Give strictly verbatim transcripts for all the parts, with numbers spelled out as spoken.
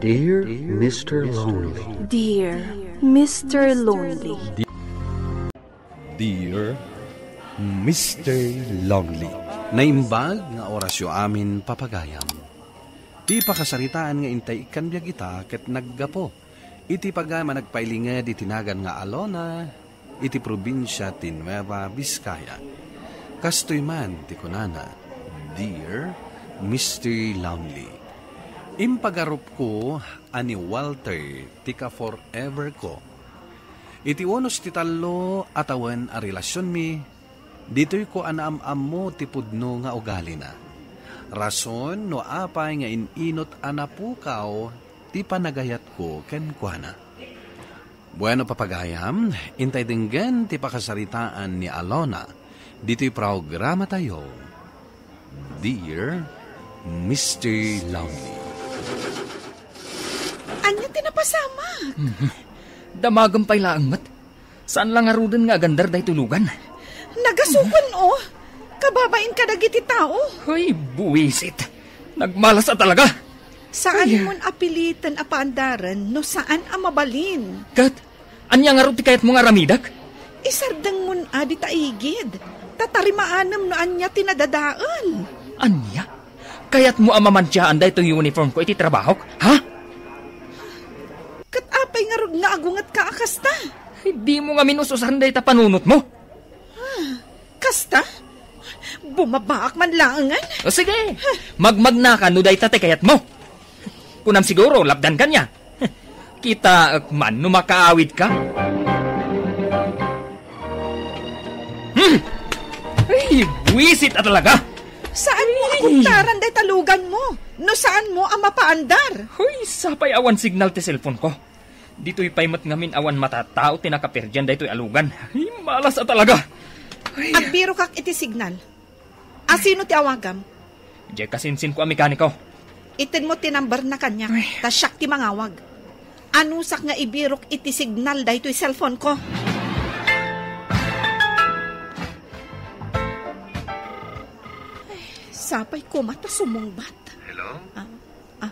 Dear Mister Lonely. Dear Mister Lonely. Dear Mister Lonely. Naimbag nga orasyo amin, papagayam. Ti pakasaritaan nga intay ikkan biag ita ket naggapu iti pagayam a nagpailinged iti nagan nga Alona iti probinsia ti Nueva Vizcaya. Kastoy man ti kunana, "Dear Mister Lonely, impagarupko a ni Walter ti ka-forever ko. Iti unos ti tallo a tawen a relasionmi, ditoyko a naam-ammo ti pudno nga ugalina. Rason no apay nga in-inut a napukaw ti panagayatko kenkuana." Bueno, papagayam, intay denggen ti pakasaritaan ni Alona ditoy programatayo, Dear Mister Lonely. Ania ti napasamak? Damagem pay laeng met. Saan la ngaruden nga agandar daytoy lugan? Nagasukon, oh. Kababain kadagiti tao. Ay, buwisit. Nagmalas a talaga. Saan Ay. Mon apiliten a paandaren no saan a mabalin. Ket, ania ngarud ti kayatmo nga aramidek? Isardeng mon adi ta igid. Tatarima anem no ania ti nadadael. Ania? Kayatmo a mamantiaan daytoy uniform ko iti trabahok, ha? Ket apay ngarud nga agungetka a kasta? Dimo ngamin us-usaran dayta panunotmo. Ah, kasta? Bumabaak man laengen? O sige, magmagnaka no dayta ti kayatmo. Kunam siguro, lapdan kaniak. Kitaek man no makaawidka. Hmm! Ay, buwisit a talaga! Saan mo Ay! Akuntaran dayta lugan mo? No saan mo a mapaandar? Hoy, sapay awan signal ti cellphone ko. Ditoy pay met ngamin awan matattao ti nakaperdian daytoy a lugan. Ay, malas a talaga. Ay. Agbirokak iti signal. Asino ti awagam? Diay kasinsin ko a mekaniko. Itedmo ti number na kaniak, Ay. Ta siak ti mangawag. Anusak nga ibirok iti signal daytoy cellphone ko. Ay, sapay koma ta sumungbat. Hello? Ah, ah.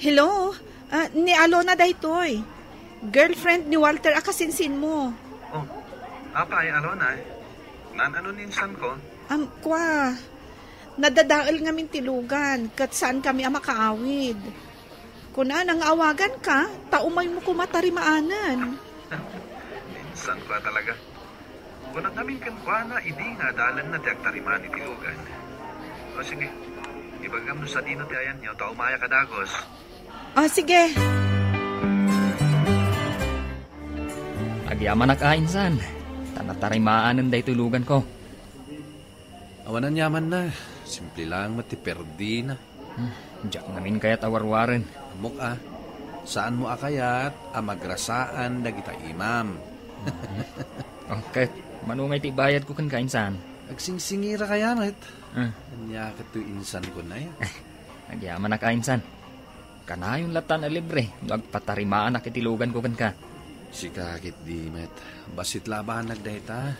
Hello? Ah, ni Alona daytoy. Girlfriend ni Walter a kasinsinmo. Oh, apay, Alona? Naan-ano ni insanko? Am, kua, nadadael ngamin ti lugan, ket saankami a makaawid. Kunana nga awaganka, ta umaymo koma tarimaanen. Insanko a talaga. Kunak ngamin kenkuana idi nga adalanna ti agtarimaan iti lugan. O sige, ibagam no sadino ti ayanyo, ta umayak a dagus. O, sige. Agyamanak a insan, ta natarimaanen daytoy luganko. Awan aniamanna, simple laeng met ti perdina. Hmm, diak ngamin kayat a warwaren. Ammok a, saanmo a kayat a magrasaan dagita imam. Oh, ket, mano ngay ti ibayadko kenka, insan? Agsingsingira kaya met. Ah. Ania ket toy insanko nay? Agyamanak a insan. Kanayon latta a libre no agpatarimaanak iti luganko kenka. Sika ketdi met. Bassit la a banag dayta.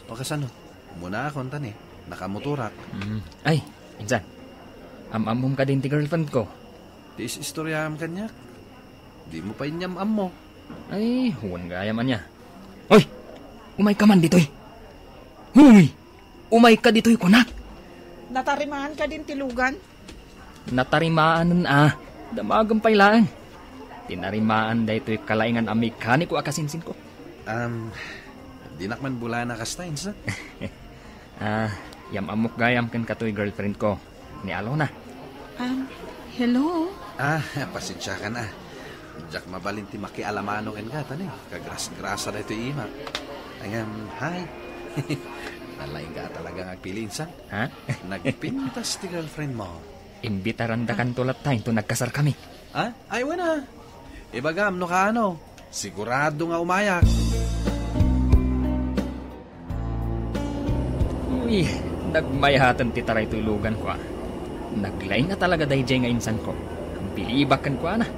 O kasano? Umuna akon ta ni, nakamotorak. Mm. Ay, insan. Am-ammom kadin ti girlfriend ko? Ti is-istoriam kaniak. Dimo pay inyam-ammo. Ay, wen gayam ania. Hoy! Umayka man ditoy. Hoy! Umayka ditoy, kunak. Natarimaan kadin ti lugan? Natarimaanen a. Damagem pay laeng. Tinarimaan daytoy kalaingan a mekaniko a kasinsinko. Um, dinak man bulana kasta, insan. Ah, yam-ammok gayam ken katoy girlfriend ko, ni Alona. Um, hello? Ah, pasensiakan a. Diak mabalin ti makialamano kenka, ta ni, kagrasgrasa daytoy imak. Ngem, hi. Nalaing ka talaga nga agpili, insan. Ha? Nagpintas ti girlfriend mo. Imbitarandakanto latta inton nagkasarkami. Ha? Ay, wen a. Ibagam no kaano. Sigurado nga umayak. Uy, nagmayaten ti taraytoy luganko a. Naglaing a talaga daydiay nga insanko. Bilibak kenkuana.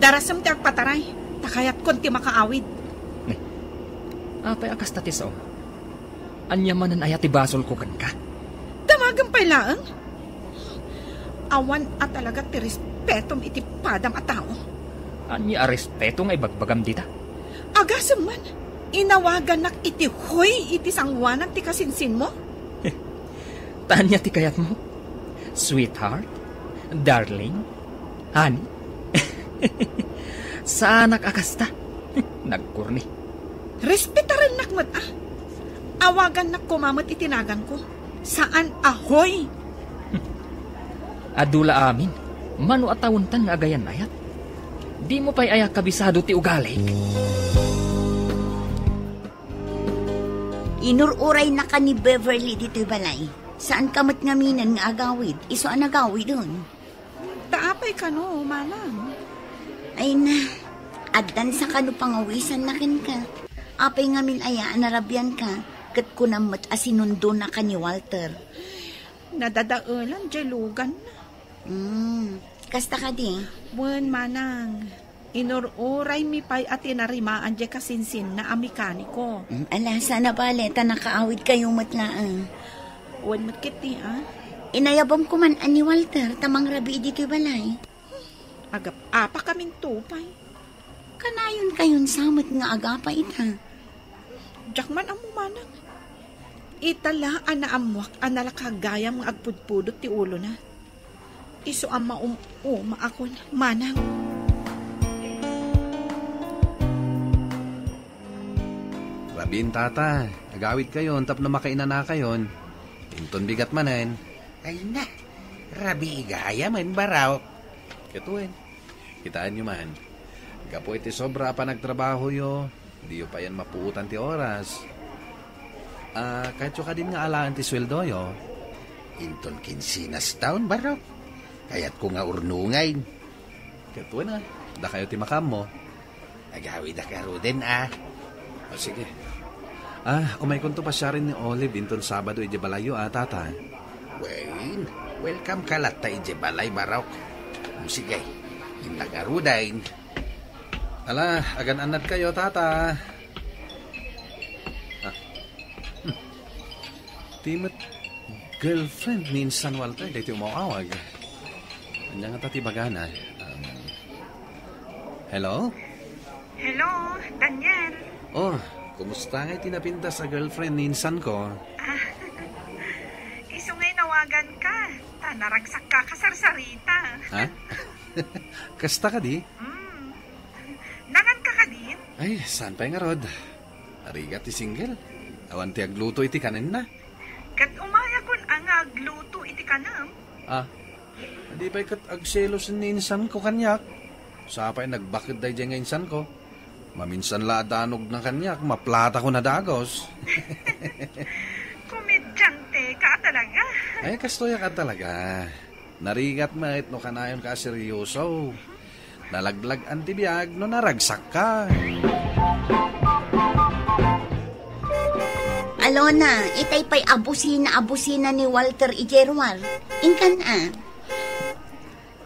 Darasem ti agpataray, ta kayatkon ti makaawid. Ni, apay a kasta ti saom? Ania manen aya ti basolko kenka? Damagem pay laeng? Awan a talaga ti respetom iti padam a tao. Ania a respeto nga ibagbagam dita? Agasem man, inawagannak iti hoy iti sangoanan ti kasinsinmo? Ta ania ti kayatmo? Sweetheart? Darling? Honey? Saanak a kasta. Nagkorni. Respetarennak met a. Awagannak koma met iti naganko. Saan a hoy. Adu la amin. Mano a tawentan nga agayan-ayat. Dimo pay aya kabisado ti ugali? Inur-uraynaka ni Beverly ditoy balay. Saanka met ngaminen nga agawid, isu a nagawiden. Ta apay kano, manang? Ay na, addan sa kano pangawisanna kenka. Apay ngamin aya a narabianka, ket kunam met a sinundonaka ni Walter. Nadadaelan jay luganna. Hmm, kasta kadi? Wen, manang. Inur-uraymi pay a tinarimaan jay kasinsinna a mekaniko. Mm, ala, sana bale, ta nakaawid kayo met laeng. Wen met ketdi, a? Inayabam koman a ni Walter ta mangrabii ditoy balay. Agap-apakaminto pay. Kanayon kayon sa met nga agapa ita. Diak man ammo, manang. Ita la a naammoak a nalaka gayam nga agpudpudot ti ulona. Isu a maum-umaakon, manang. Rabiin, tata. Agawid kayon tapno makainanakayon. Inton bigat manen. Ay na, rabii gayam, Barok. Ket wen, kitaenyo man. Gapu iti sobra a panagtrabahoyo, diyo payen mapuotan ti oras. A, kayatyo kadin nga alaen ti sueldoyo? Inton kinsinas taon, Barok. Kayatko nga urnongen. Ket wen a, dakayo ti makaammo. Agawidak ngaruden, a. O, sige. A, umaykonto pasiaren ni Olive inton Sabado idiay balayyo, a, tata. Wen, welcome ka latta idiay balay, Barok. O, sige. Innak ngaruden. Ala, agan-annad kayo, tata. A. Hmm. Ti met girlfriend ni insan Walter, daytoy umaw-awag. Ania ngata ti ibagana? Um, hello? Hello, Daniel. O, kumusta ngay ti napintas a girlfriend ni insanko? A, isu ngay nawaganka, ta naragsakka a sarsarita. A? Kasta kadi? Mm. Nanganka kadin? Ay, saan pay ngarud? Narigat ti single. Awan ti agluto iti kanenna. Ket umayakon a nga agluto iti kanem. A, di pay ket agselos ni insanko kaniak. Sapay nagbaked daydiay nga insanko. Maminsan la a danogna kaniak, maplatakon a dagus. Komedyanteka a talaga. Ay, kastoyak a talaga. Narigat met no kanayonka a seryoso. Nalaglag-an ti biag no naragsakka. Alona, itay pay a busina a busina ni Walter idiay ruar. Inkan a.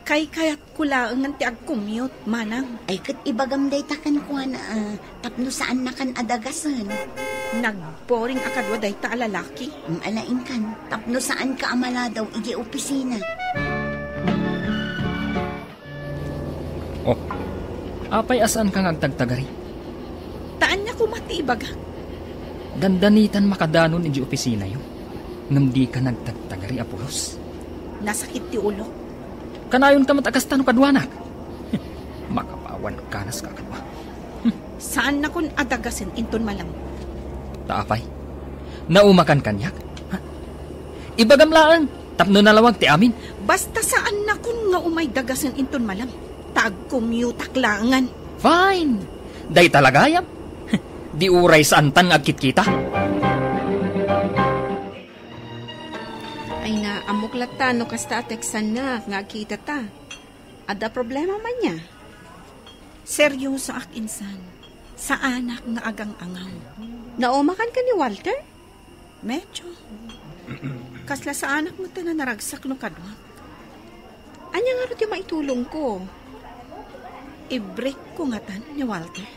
Kaykayatko laengen ti agcommute, manang. Ay, ket ibagam dayta kenkuana, a, tapno saannakan a dagasen. Nagboring a kadua dayta a lalaki. Mm, ala, inkan, tapno saanka a maladaw idiay opisina. O, apay a saanka nga agtagtagari? Ta ania koma ti ibagak? Dandanitan makadanon idiay opisinayo, ngem dika nagtagtagari a pulos. Nasakit ti ulok. Kanayonka met a kasta no kaduanak. Makapawan kanas ka kadua. Saannakon a dagasen inton malem. Ta apay? Naumakan kaniak? Ha? Ibagam laeng, tapno nalawag ti amin. Basta saannakon nga umay dagasen inton malem. Ta agcommute-ak laengen. Fine! Dayta la gayam. Di uray saantan nga agkitkita. Ay na, ammok latta no kasta a teksannak nga agkitata. Adda problema man nia? Seryosoak, insan. Saanak nga agang-angaw. Naumakan ka ni Walter? Medyo. Kasla saanak met ti naragsak no kaduak. Ania ngarud ti maitulongko? I-break ko ngatan ni Walter.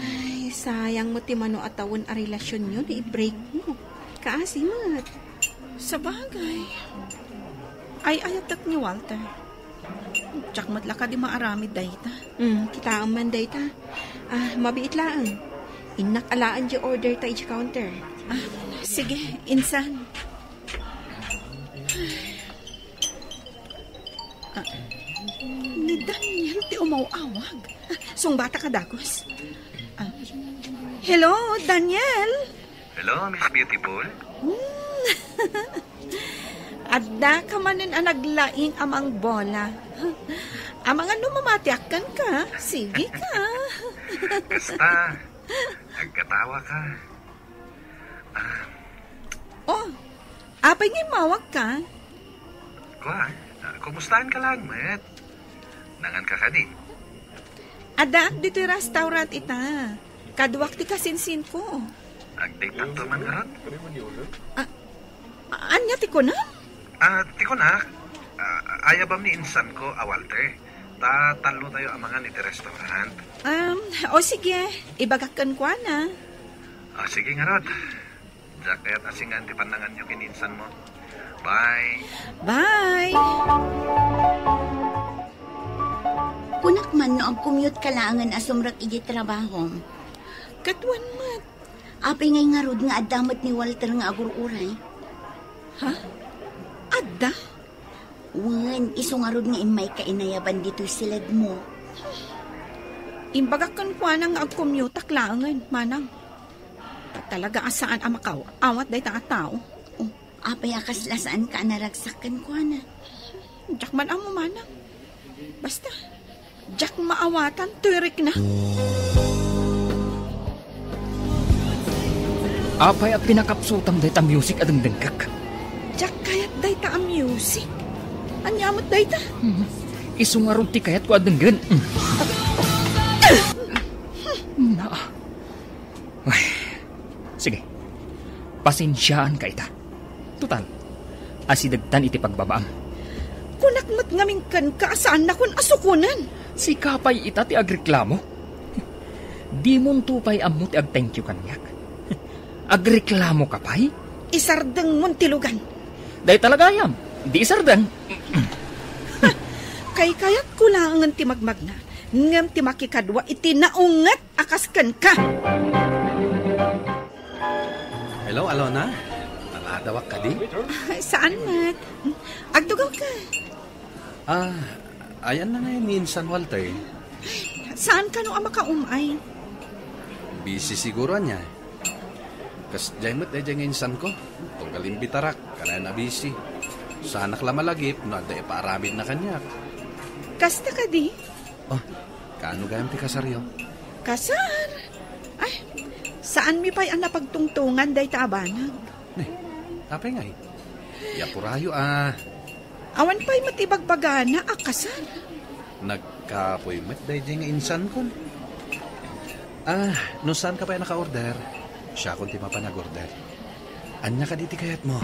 Ay, sayang met ti mano a tawen a relasionyo no i-break mo. Kaasi met. Sabagay. Ay-ayatek ni Walter. Diak met la kadi maaramid dayta. Hmm, kitaem man dayta. Ah, mabiit laeng. Innak alaen diay order ta idiay counter. Ah, sige, insan. Ah, ni Daniel ti umaw-awag. Ah, sungbatak a dagus. Ah, hello, Daniel? Hello, Miss Beautiful? Hmm. Adda ka manen a naglaing a mangbola. Amangan no mamatiak kenka, sige ka. Kasta, agkatawa ka. Ah. Oh, apay nga immawag ka? Kua, ah, kumustaen ka lang, met? Nangan ka kadi? Addaak ditoy restaurant ita. Kaduak ti kasinsinko. Agdaytanto man ngarud? Ah, ania ti kunam? Ah, ti kunak, ah, ayabam ni insanko a Walter. Ta tallotayo a mangan iti restaurant. Um, o sige, ibagak kenkuana. Ah, sige ngarud. Diak kayat a singan ti pannanganyo ken ni insanmo. Bye. Bye. Kunak man no agcommute ka laengen a sumrek idiay trabahom. Kaduan met. Apay ngay ngarud nga adda met ni Walter nga agur-uray? Ha? Adda? Wen, isu ngarud nga immayka inayaban ditoy siledmo. Imbagak kenkuana nga agcommute-ak laengen, manang. Ta talaga a saan a makaaw-awat dayta a tao. Oh, apay a kasla saanka a naragsak kenkuana? Diak man ammo, manang. Basta, diak maawatan toy rikna. Apay a pinakapsutam dayta music a dengdengngek? Diak kayat dayta a music. Ania met dayta? Hmm. Isu ngarud ti kayatko a denggen. Hmm. Na. Ay, sige. Pasensiaanka ita. Total, asidegtan iti pagbabaam. Kunak met ngamin kenka a saannakon a sukonen. Sika pay ita ti agreklamo. Dimonto pay ammo ti agthank you kaniak. Agreklamoka pay? Isardengmon ti lugan. Dayta la gayam, di isardeng. Kaykayatko laengen ti magmagna, ngem ti makikadua iti naunget a kas kenka. Hello, Alona. Nakadawak kadi? Ay, saan met? Agtugaw ka. Ah, ayanna ngay ni insan Walter? Saan kano a makaum-ay? Busy siguro ania. Kasdiay met daydiay nga insanko. Tunggal imbitarak, kanayon a busy. Saanak la malagip no adda ipaaramidna kaniak. Kasta kadi? Oh, kaano gayam ti kasaryo? Kasar? Ay, saanmi pay a napagtungtongan dayta a banag. Ne, apay ngay? Yapurayo a. Awan pay met ibagbagana a kasar. Nagkapoy met daydiay nga insankon. Ah, no saanka pay a naka-order, siakon ti mapan ag-order. Ania kadi ti kayatmo?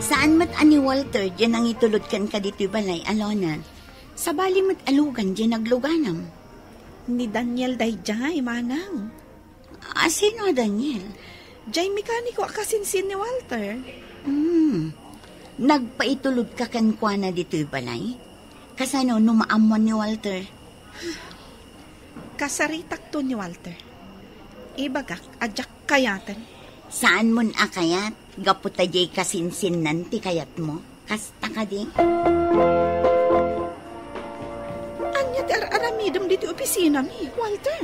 Saan met a ni Walter diay nangitulod kenka ditoy balay, Alona. Sabali met a lugan diay nagluganam. Ni Daniel daydiay, manang. A, sino a Daniel? Diay mekaniko a kasinsin ni Walter. Hmm. Nagpaitulodka kenkuana ditoy balay? Kasano no maammuan ni Walter? Kasaritakto ni Walter. Ibagak a diak kayaten. Saanmon a kayat? Gapu ta diay kasinsinnan ti kayatmo? Kasta kadi? Ania ti ar-aramidem ditoy opisinami, Walter?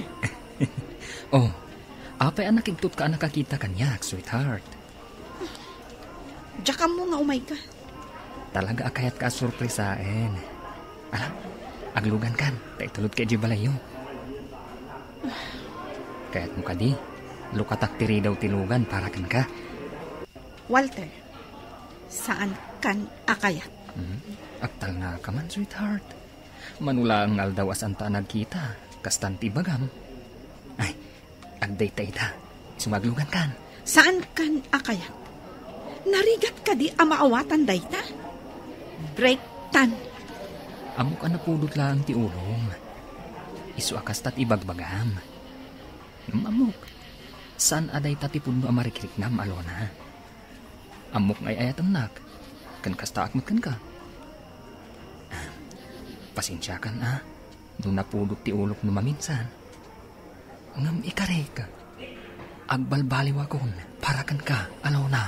Oh, apay a nakigtotka a nakakita kaniak, sweetheart? Diak ammo nga umayka. Talaga a kayatka a surprisaen. Ala, aglugankan, ta itulodka idiay balayyo. Kayatmo kadi, lukatak ti ridaw ti lugan para kenka. Walter, saankan a kayat. Hmm? Agtalnaka man, sweetheart. Mano laeng nga aldaw a saanta a nagkita, kastan ti ibagam. Ay, agdayta ita. Isu nga aglugankan. Saankan a kayat. Narigat kadi a maawatan dayta? Breaktan. Ammok a napudot laeng ti ulom. Isu a kasta ti ibagbagam. Ngem ammok, saan a dayta ti pudno a marikriknam, Alona. Ammok nga ay-ayatennak, ken kastaak met kenka. Pasensiakan a, no napudot ti ulok no maminsan. Ngem ikarik, agbalbaliwakon para kenka, Alona.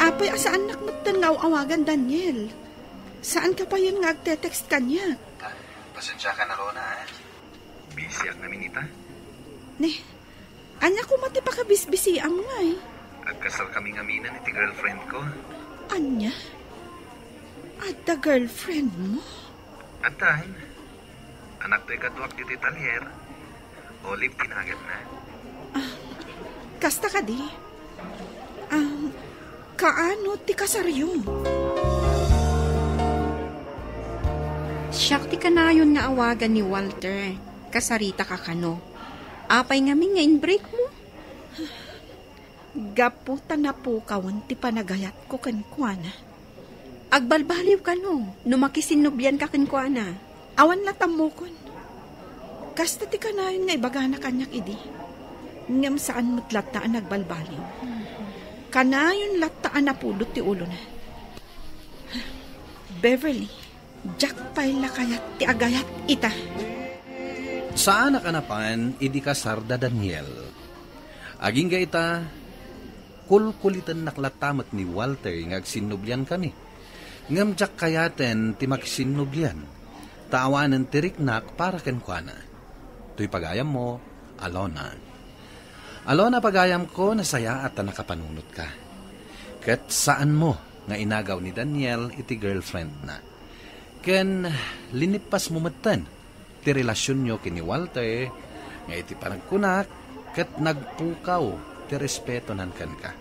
Apay a saannak metten nga aw-awagan, Daniel. Saanka payen nga agte-text kaniak. Pasensiakan, Alona, eh. Busy ak ngamin ita. Ne, ania koma ti pakabisbisiam ngay? Agkasar kami ngaminen iti girlfriend ko. Ania? Adda girlfriend mo? Addan. Anak toy kaduak ditoy talyer. Olive ti naganna. Ah, kasta kadi? Ah, kaano ti kasaryo? Siak ti kanayon nga awagan ni Walter. Kasarita ka kano? Apay ngamin nga in-break mo? Gapu ta napukawen ti panagayatko kenkuana. Agbalbaliw kano no makisinnublian ka kenkuana? Awan la tammokon. Kasta ti kanayon nga ibagana kaniak idi. Ngem saan met latta a nagbalbaliw. Kanayon latta a napudot ti ulona. Beverly, diak pay la kayat ti agayat ita. Saanak a napan idi kasar da Daniel. Agingga ita, kulkulitennak latta met ni Walter nga agsinnublian kami. Ngem diak kayaten ti makisinnublian, ta awanen ti riknak para kenkuana. Toy pagayammo, Alona. Alona, pagayamko, nasayaat ta nakapanunotka. Ket saanmo nga inagaw ni Daniel iti girlfriendna. Ken linippasmo metten ti relasionyo ken ni Walter nga iti panagkunak ket nagpukaw ti respetonan kenka.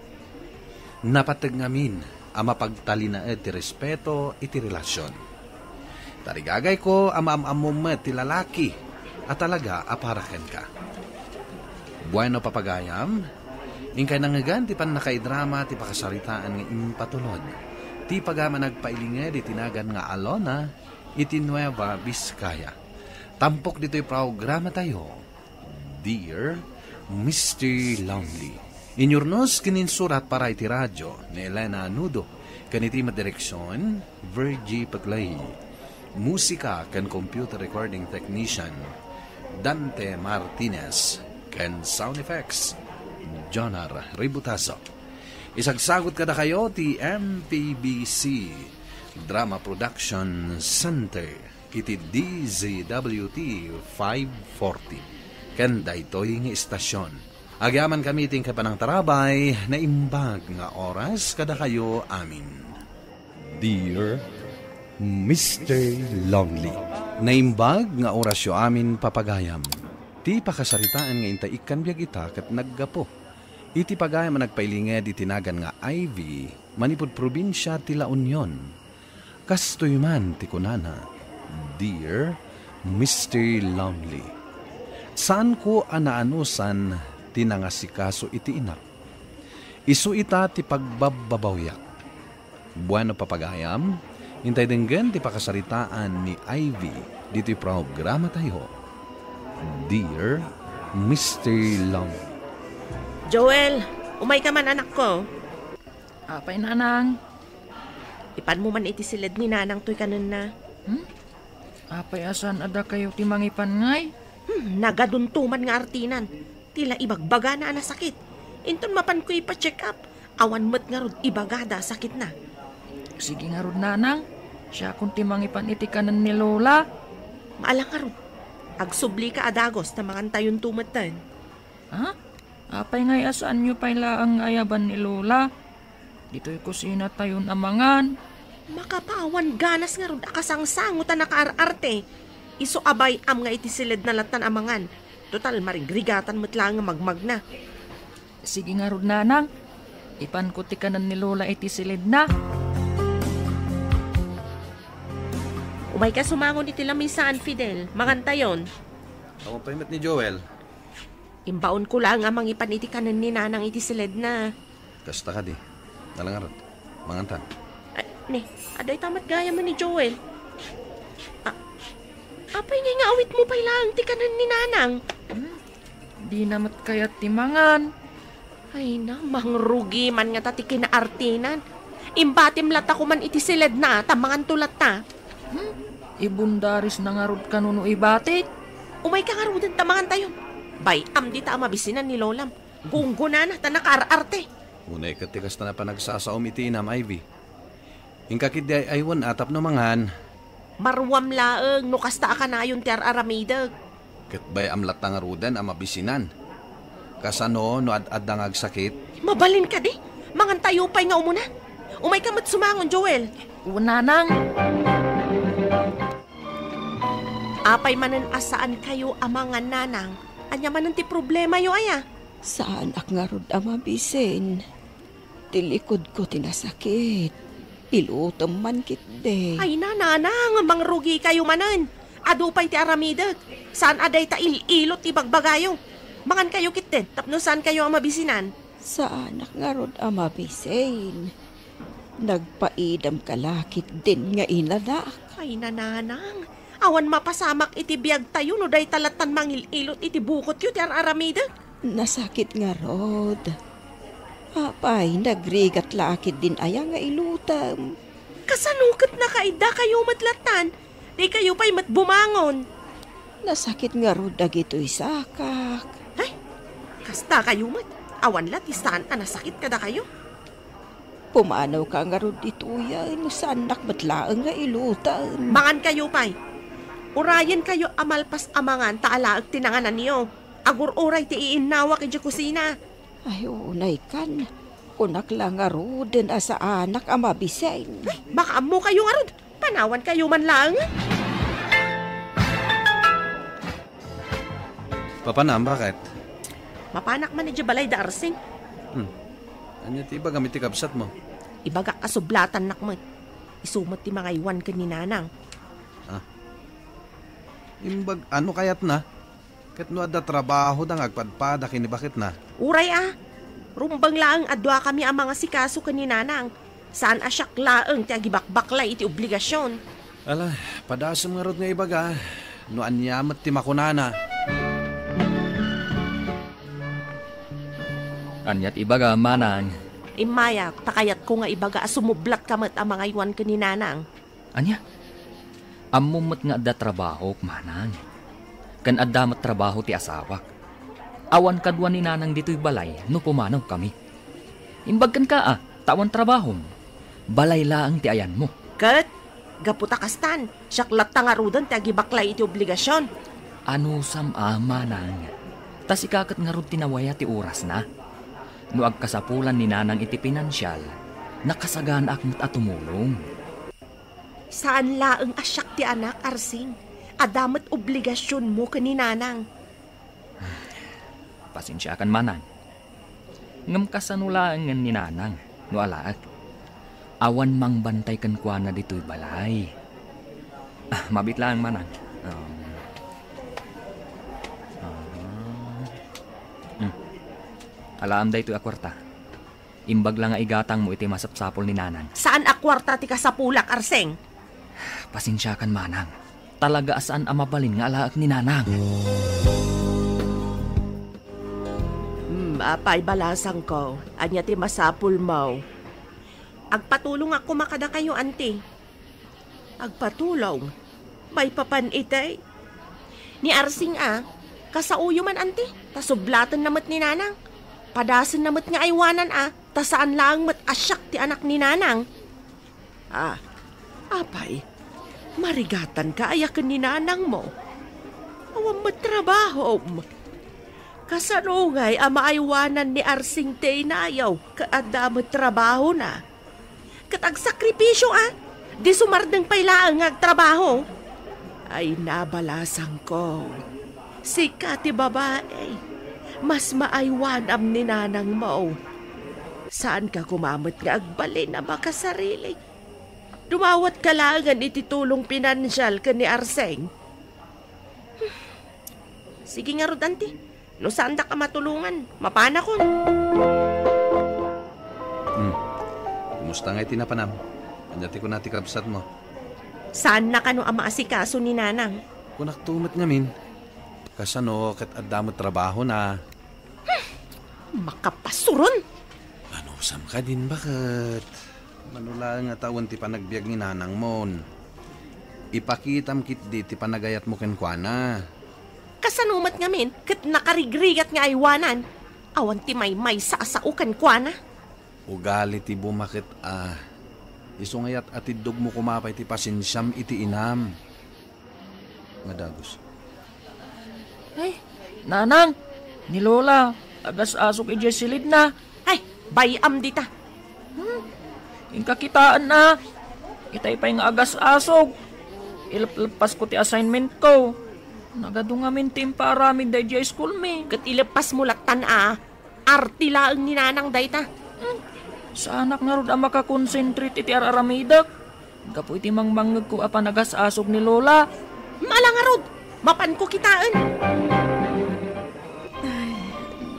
Napateg ngamin a mapagtalinaed ti respeto iti relasion. Tarigagayko a maam-ammom met ti lalaki a talaga a para kenka. Bueno, papagayam, inkay nangngegan ti pannakaidrama ti pakasaritaan nga impatulod. Ti pagayam a nagpailinged iti nagan nga Alona iti Nueva Vizcaya. Tampok ditoy programatayo, Dear Mister Lonely. Inyurnos ken insurat para iti radio ni Elena Nudo, ken iti met direksion, Virgie Paclay. Musika ken computer recording technician, Dante Martinez, ken sound effects, Jonar Ributazo. Isagsagut kadakayo ti M P B C Drama Production Center iti D Z W T five forty. Ken daytoy nga istasyon, agyamankami kami iti panangtarabay, naimbag nga oras kadakayo amin. Dear Mister Lonely, naimbag nga orasyo amin, papagayam. Ti pakasaritaan nga inta ikkan biag ita ket naggapu iti pagayam a nagpailinged iti nagan nga Ivy, manipud probinsia ti La Union. Kastoy man ti kunana, Dear Mister Lonely, saanko a naanusan ti nangasikaso iti inak. Isu ita ti pagbabbabawiak. Bueno, papagayam, intay denggen ti pakasaritaan ni Ivy ditoy programatayo, Dear Mister Lonely. Joel, umayka man, anakko. Apay, nanang? Ipanmo man iti siled ni nanang toy kanenna. Hmm? Apay a saan a dakayo ti mangipan ngay? Hmm, nagadunto man nga artinan. Ti la ibagbagana a nasakit. Inton mapanko ipa-check up, awan met ngarud ibagada a sakitna. Sige ngarud, nanang. Siakon ti mangipan iti kanen ni Lola. Maala ngarud. Agsublika a dagos ta mangantayonto metten. Ha? Apay ngay a saanyo pay laeng nga ayaban ni Lola? Ditoy kusinatayon a mangan. Makapawan ganas ngarud a kasangsango ta nakaar-arte. Isu a bay-am nga iti siledna lattan a mangan. Total, marigrigatan met laeng nga magmagna. Sige ngarud, nanang. Ipanko ti kanen ni Lola iti siledna. Umayka sumangon iti lamisaan, Fidel. Mangantayon. Awan pay met ni Joel. Imbaonko laeng a mangipan iti kanen ni nanang iti siledna. Kasta kadi. Ala ngarud, mangantan. Ay, ne, adda ita met gayam ni Joel. A-, apay ngay nga awitmo pay laeng ti kanen ni nanang? Hmm? Dina met kayat ti mangan. Ay na, mangrugi man ngata ti kinaartinan. Imbatim latta koman iti siledna, ta manganto latta. Hmm? Ibundaris na ngarud kano no ibatik? Umayka ngaruden ta mangantayon. Bay-am dita a mabisinan ni lolam. Gunggonana ta nakaar-arte. Unay ket ti kasta a panagsasaom iti inam, Ivy. Inka ketdi ay-aywan a tapno mangan. Maruam laeng no kasta a kanayon ti ar-aramidek. Ket bay-am latta ngaruden a mabisinan. Kasano no ad-adda nga agsakit? Mabalin kadi? Mangantayo pay nga umuna. Umayka met sumangon, Joel. O, Nanang. Apay manen a saankayo a mangan, Nanang? Ania manen ti problemayo, aya? Saanak ngarud a mabisin. Ti likodko ti nasakit. Ilutem man ketdi. Ay na, Nanang, mangrugikayo manen. Adu pay ti aramidek. Saan a dayta il-ilot ti bagbagayo. Mangankayo ketdi, tapno saankayo a mabisinan. Saanak ngarud a mabisin. Nagpaidamka la ketdin nga inanak. Ay na, Nanang. Awan mapasamak iti biagtayo no dayta lattan mangil-ilot iti bukotyo ti ar-aramidek. Nasakit ngarud. Apay, nagrigat la ketdin aya nga ilutem? Kasano ket nakaidakayo met lattan? Dikayo pay met bumangon. Nasakit ngarud dagitoy sakak. Ay, kastakayo met. Awan la ti saan a nasakit kadakayo. Pumanawka ngarud ditoyen, saannak met laeng nga ilutem. Mangankayo pay. Urayenkayo a malpas a mangan ta alaek ti nangananyo. Agur-uray ti iinnawak idiay kusina. Ay, unay kan. Kunak la ngaruden a saanak a mabisin. Ay, makaammokayo ngarud. Panawankayo man laeng. Papanam, bakit? Mapanak man idiay balay da Arsing. Hmm. Ania ti ibagam iti kabsatmo? Ibagak a sublatannak met. Isu met ti mangaywan ken ni Nanang. Ah. Imbag, ano kayatna? Ket no adda trabahoda nga agpadpada ken ni baketna? Uray a. Rumbeng laeng a duakami a mangasikaso ken ni Nanang. Saan a siak laeng ti agibakbaklay iti obligasion. Ala, padasem ngarud nga ibaga, no ania met ti makunana. Ania ti ibaga, Manang? Immayak, ta kayatko nga ibaga a sumublatka met a mangaywan ken ni Nanang. Ania? Ammom met nga adda trabahok, Manang. Ken adda met trabaho ti asawak. Awan kadua ni Nanang ditoy balay no pumanawkami. Imbag kenka a, ta awan trabahom. Balay laeng ti ayanmo. Ket, gapu ta kastan, siak latta ngaruden ti agibaklay iti obligasion. Anusam a, Manang. Ta sika ket ngarud ti nawaya ti orasna. No agkasapulan ni Nanang iti pinansial, nakasaganaak met a tumulong. Saan laeng a siak ti anak, Arsing. Adda met obligasionmo ken ni Nanang. Pasensiakan, Manang. Ngem kasano laengen ni Nanang no alaek? Awan mangbantay kenkuana ditoy balay. Ah, mabiit laeng, Manang. Um, ah, hmm. Alaem daytoy a kuarta. Imbag la nga igatangmo iti masapsapul ni Nanang. Saan a kuarta ti kasapulak, Arsing? Pasensiakan, Manang. Talaga a saan a mabalin nga alaek ni Nanang. Hmm, apay, balasangko, ania ti masapulmo? Agpatulongak koma kadakayo, Auntie. Agpatulong? Maipapan itay? Ni Arsing a, kasaoyo man, Auntie, ta sublatenna met ni Nanang. Padasenna met nga aywanan a, ta saan laeng met a siak ti anak ni Nanang. Ah, apay, marigatanka aya ken ni Nanangmo? Awan met trabahom. Kasano ngay a maaywanan ni Arsing ti inayo ket adda met trabahona? Ket agsakripisio a, di sumardeng pay laeng nga agtrabaho. Ay, nabalasangko. Sika ti babai. Mas maaywanam ni Nanangmo. Saanka koma met nga agbalin a makasarili. Dumawatka laengen iti tulong pinansial ken ni Arsing. Sige ngarud, Auntie. No saandak a matulongan, mapanakon. Hmm. Kumusta ngay ti napanam? Ania ti kuna ti kabsatmo? Saanna kano a maasikaso ni Nanang? Kunak to met ngamin. Kasano ket adda met trabahona? Makapasuron! Anusam kadin, baket? Mano laeng a tawen ti panagbiag ni nanangmon. Ipakitam ketdi ti panagayatmo kenkuana. Kasano met ngamin ket nakarigrigat nga aywanan? Awan ti maymaysa a sao kenkuana. Ugali ti bumaket a. Isu nga yat-, atiddogmo koma pay ti pasensiam iti inam. Nga dagus. Ay, nanang, ni Lola, agas-asog idiay silidna. Ay, bay-am dita. Hmm, inka kitaenna. Itay pay nga agas-asog. Ilepleppasko ti assignmentko. Nagadu ngamin ti impaaramid daydiay schoolmi. Ket ileppasmo lattan a. Arti laeng ni nanang dayta. Hmm. Saanak ngarud a makakonsentrate iti ar-aramidek gapu iti mangmangngegko a panagas-asog ni Lola. Mala ngarud, mapanko kitaen. Ay.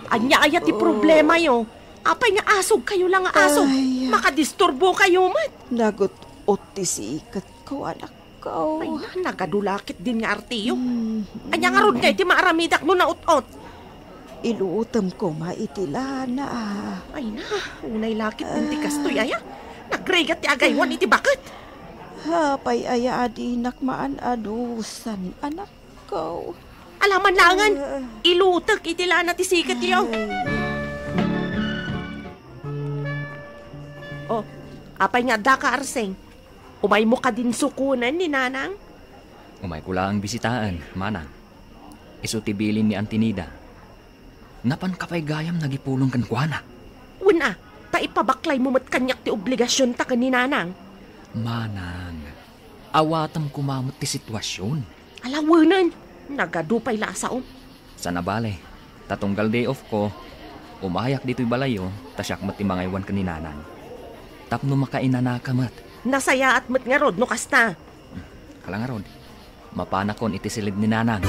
Ania aya ti problemayo? Apay nga asog kayo lang nga asog? Ay. Makadisturbo kayo met. Nagut-ot ti siket ko, anak. Ko. Ay, na, nagadu la ketdin nga artiyo. Hmm. Ania ngarud ngay ti maaramidak no naut-ot? Ilutem koma iti lana. Ay na, unay la ketdin ti kastoy aya. Nagrigat ti agaywan iti baket. Apay aya a dinak maan-anusan, anakko? Alaman laengen, ah, ilutek iti lana ti siketyo. Ay. Oh, apay nga addaka, Arseng? Umaymo kadin sukonen ni Nanang? Umayko laeng bisitaen, Manang. Isu ti bilin ni Auntie Nida. Napanka pay gayam nagipulong kenkuana. Wen a, ta ipabaklaymo met kaniak ti obligasionta ken ni Nanang. Manang, awatem koma met ti situasion. Alawenen, nagadu pay la a saom. Saan a bale, ta tunggal day off ko, umayak ditoy balayyo, ta siak met ti mangaywan ken ni Nanang. Tapno makainanaka met. Nasayaat met ngarud no kasta. Ala ngarud, mapanakon iti silid ni Nanang.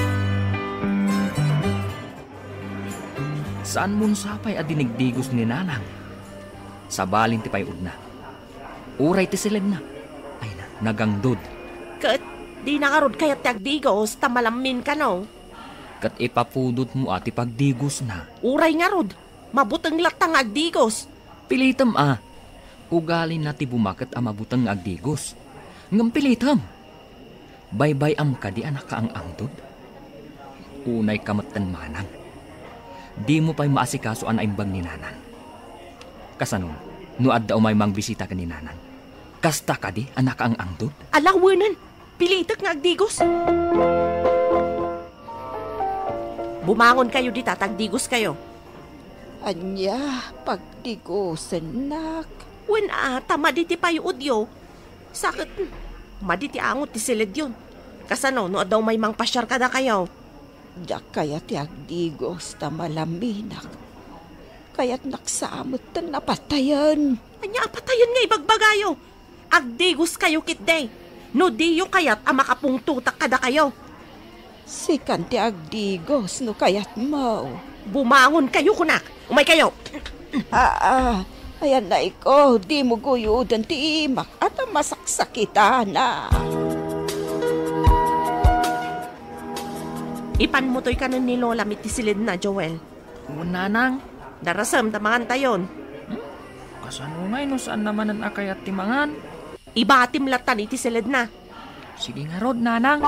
Saanmon sapay a dinigdigos ni Nanang? Sabalin ti pay-odna. Uray ti silidna. Ay na, nagangdod. Ket dina ngarud kayat ti agdigos ta malammin kano. Ket ipapudotmo a ti pagdigosna. Uray ngarud, mabuteng latta nga agdigos. Pilitem a. Ugalina ti bumaket a mabuteng nga agdigos. Ngem pilitem. Baybay-am kadi a nakaang-angtod? Unayka metten, Manang. Dimo pay maasikaso a naimbag ni Nanang. Kasano, no adda umay mangbisita ken ni Nanang? Kasta kadi a nakaang-angtod? Alawenen, pilitek nga agdigos. Bumangon kayo dita, ta agdigos kayo. Ania, pagdigosennak? Wen a, ta madi ti pay-odyo. Sa ket, madi ti angot ti silidyo. Kasano no adda umay mangpasiar kadakayo? Diak kayat ti agdigos ta malamminak. Kayatnak sa metten a patayen. Ania a patayen nga ibagbagayo? Agdigos kayo ketdi. No diyo kayat a makapungtotak kadakayo. Sikan ti agdigos no kayatmo. Bumangon kayo, kunak. Umay kayo. Aa, ayan na iko, dimo guyoden ti imak a ta masaksakitanak. Ipanmo toy kanen ni Lola mi ti silidna, Joel. Wen, Nanang. Darasem ta mangantayon. Hmm? Kasano ngay no saan na manen a kayat ti mangan? Ibatim lattan iti silidna. Sige ngarud, Nanang.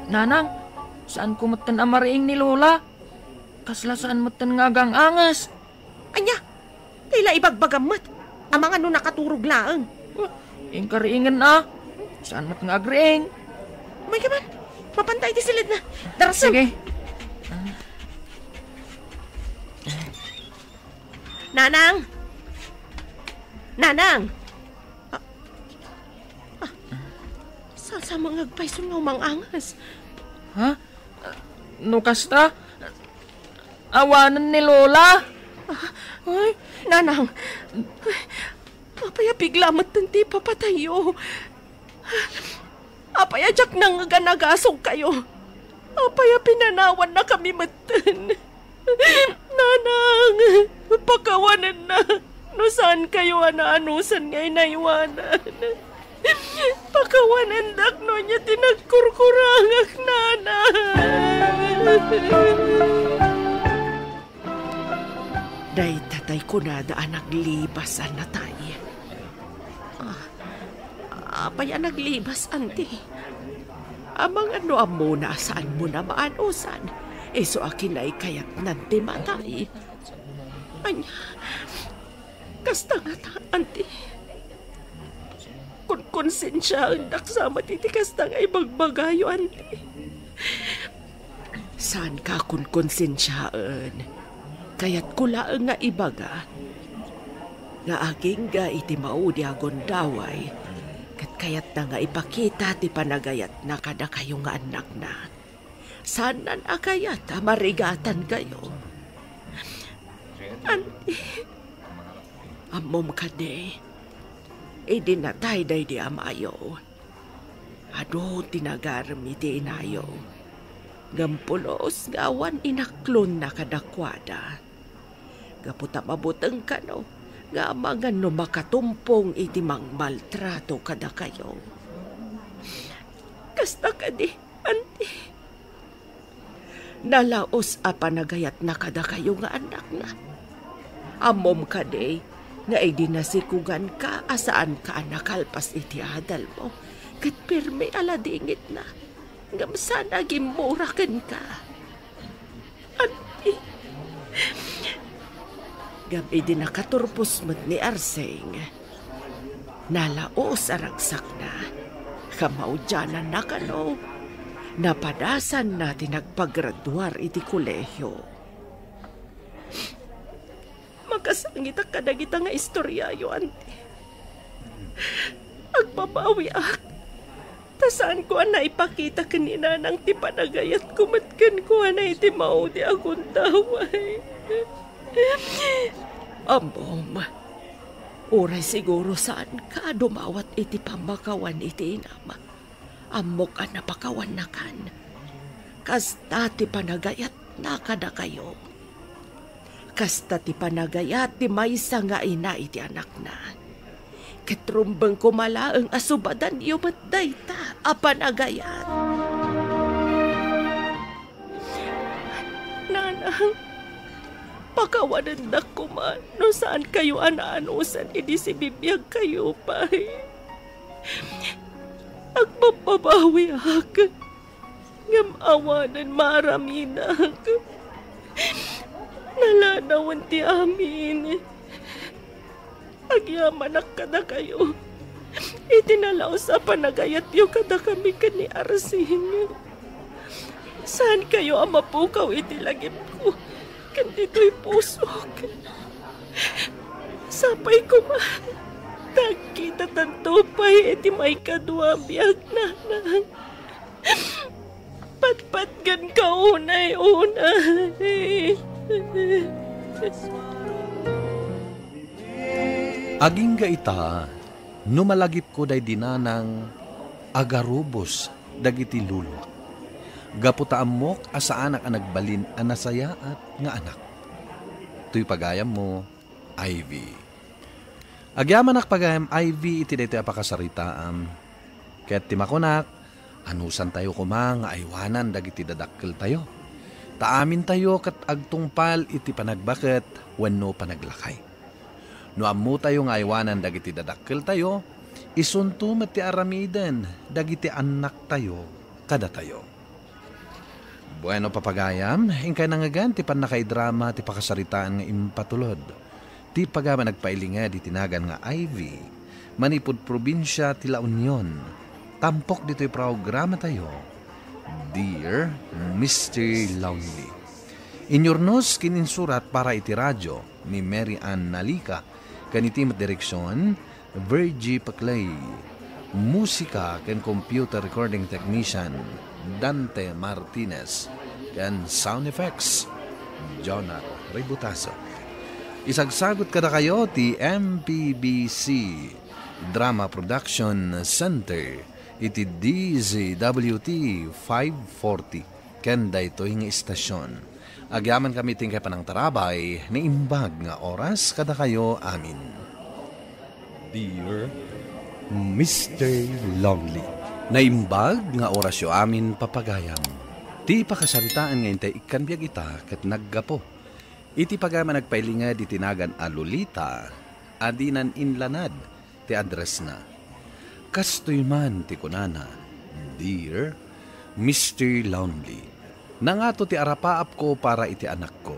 Nanang, saanko metten a mariing ni Lola. Kasla saan metten nga agang-anges. Ania? Dayta la ibagbagam met. Amangan no nakaturog laeng. Inkariingen a. Saan met nga agriing? Umay ka man. Mapanta iti silidna. Darasem. Sige. Nanang! Nanang! Ah, ah, saan sa mga agpayso nga umang-anges? Ha? No kasta, awanen ni Lola. Ah, ay, Nanang, ay, apay a bigla metten ti ipapatayyo? Apay a diak nangngeg a nagasog kayo? Apay a pinanawannakami metten? Nanang, pakawanennak no saan kayo a naanusan nga inaywanan. Pakawanendak no ania ti nagkurkurangak, Nanang. Dayta tay kunada a naglibas a natay. Ah, apay a naglibas, Auntie? Amangan no ammona a saanmon a maanusan, isu a kinaykayatnan ti matay. Ania, kasta ngata, Auntie? Kunkonsensiaendak sa met iti kasta nga ibagbagayo, Auntie. Saanka a kunkonsensiaen. Kayatko laeng nga ibaga nga agingga iti maudi a gundaway, ket kayatna nga ipakita ti panagayatna kadakayo nga annakna. Saannan a kayat a marigatankayo. Auntie, ammom kadi, idi natay daydi amayo, adu ti nagarem iti inayo, ngem pulos nga awan inaklonna kadakuada. Gapu ta mabuteng kano nga amangan no makatumpong iti mangmaltrato kadakayo. Kasta kadi, Auntie? Nalaus a panagayatna kadakayo nga annakna. Ammom kadi nga idi nasikuganka a saanka a nakalpas iti adalmo, ket permi a ladingitna, ngem saan a gimmura kenka. Auntie. Ngem idi nakaturpos met ni Arsing, nalaus a ragsakna, ket maudiananna kano, napadasanna ti nagpagraduar iti kolehio. Makasangitak kadagita nga istoriayo, Auntie. Agbabawiak. Ta saanko a naipakita ken ni Nanang ti panagayatko met kenkuana iti maudi a gundaway. Ammom, uray siguro saanka a dumawat iti pammakawan iti inam. Ammok a napakawannakan. Kasta ti panagayatna kadakayo. Kasta ti panagayat ti maysa nga ina iti anakna. Ket rumbeng koma laeng a subadanyo met dayta a panagayat. Nanang, pakawanendak koma no saankayo a naanusan idi sibibiagkayo pay. Agbabbabawiak. Ngem awanen maaramidak. Nalanawen ti amin. Agyamanak kadakayo iti nalaus a panagayatyo kadakami ken ni Arsing. Saankayo a mapukaw iti lagipko ken ditoy pusok. Sapay koma ta agkitatanto pay iti maikadua a biag, Nanang. Patpatganka unay-unay. Agingga ita, no malagipko daydi Nanang, agarubos dagiti luluak. Gapu ta ammok a saanak a nagbalin a nasayaat nga anak. Toy pagayammo, Ivy. Agyamanak pagayam, Ivy, iti daytoy a pakasaritaam. Ket ti makunak, anusantayo koma nga aywanan dagiti dadakkeltayo. Ta amintayo ket agtungpal iti panagbaket wenno panaglakay. No ammotayo nga aywanan dagiti dadakkeltayo, isunto met ti aramiden dagiti annaktayo kadatayo. Bueno, papagayam, inkay nangngegan ti pannakaidrama ti pakasaritaan nga impatulod. Ti pagayam a nagpailinged iti nagan nga Ivy, manipud probinsia ti La Union, tampok ditoy programatayo, Dear Mister Lonely. Inyurnos ken insurat para iti radio ni Mary Ann Nalica, ken iti met direksion, Virgie Paclay. Musika ken computer recording technician, Dante Martinez. Ken sound effects, Jonar Ributaso. Isagsagut kadakayo ti M P B C Drama Production Center iti D Z W T five forty. Ken daytoy nga istasion. Agyamankami ti inkay panangtarabay, naimbag nga oras kadakayo amin. Dear Mister Lonely. Naimbag nga orasyo amin, papagayam. Ti pakasaritaan nga intay ikkan biag ita ket naggapu Iti pagayam a nagpailinged iti nagan a Lolita, a dinan inlanad ti addressna. Kastoy man ti kunana, "Dear Mister Lonely, nangato ti arapaapko para iti anakko.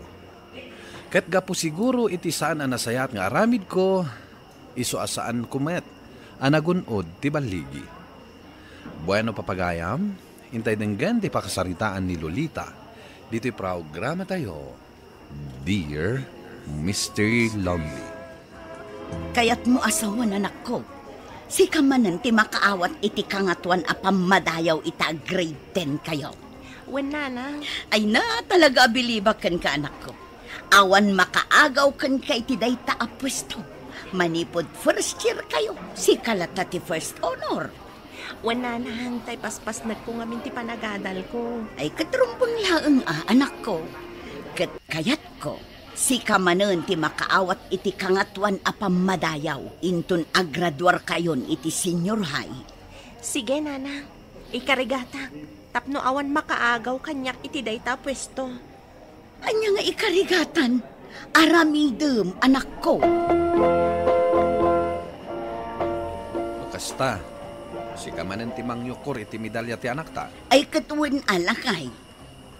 Ket gapu siguro iti saan a nasayaat nga aramidko, isu a saanko met a nagun-od ti balligi." Bueno, papagayam, intay denggen ti pakasaritaan ni Lolita ditoy programatayo, Dear Mister Lonely. Kayatmo a sawen, anakko. Sika manen ti makaawat iti Kangatoan a Pammadayaw ita a grade ten kayo. Wen, Nanang. Ay na, talaga a bilibak kenka, anakko. Awan makaagaw kenka iti dayta a puesto. Manipud first year kayo, sika latta ti first honor. Wen, Nanang, tay paspasnekko ngamin ti panagadalko. Ay, ket rumbeng laeng a, anakko. Ket kayatko, sika manen ti makaawat iti Kangatoan a Pammadayaw inton agraduarkayon iti senior high. Sige, Nanang. Ikarigatak tapno awan makaagaw kaniak iti dayta a puesto. Ania nga ikarigatan? Aramidem, anakko. No kasta, sika manen ti mangyukor iti medalya ti anakta? Ay, ket wen a, lakay.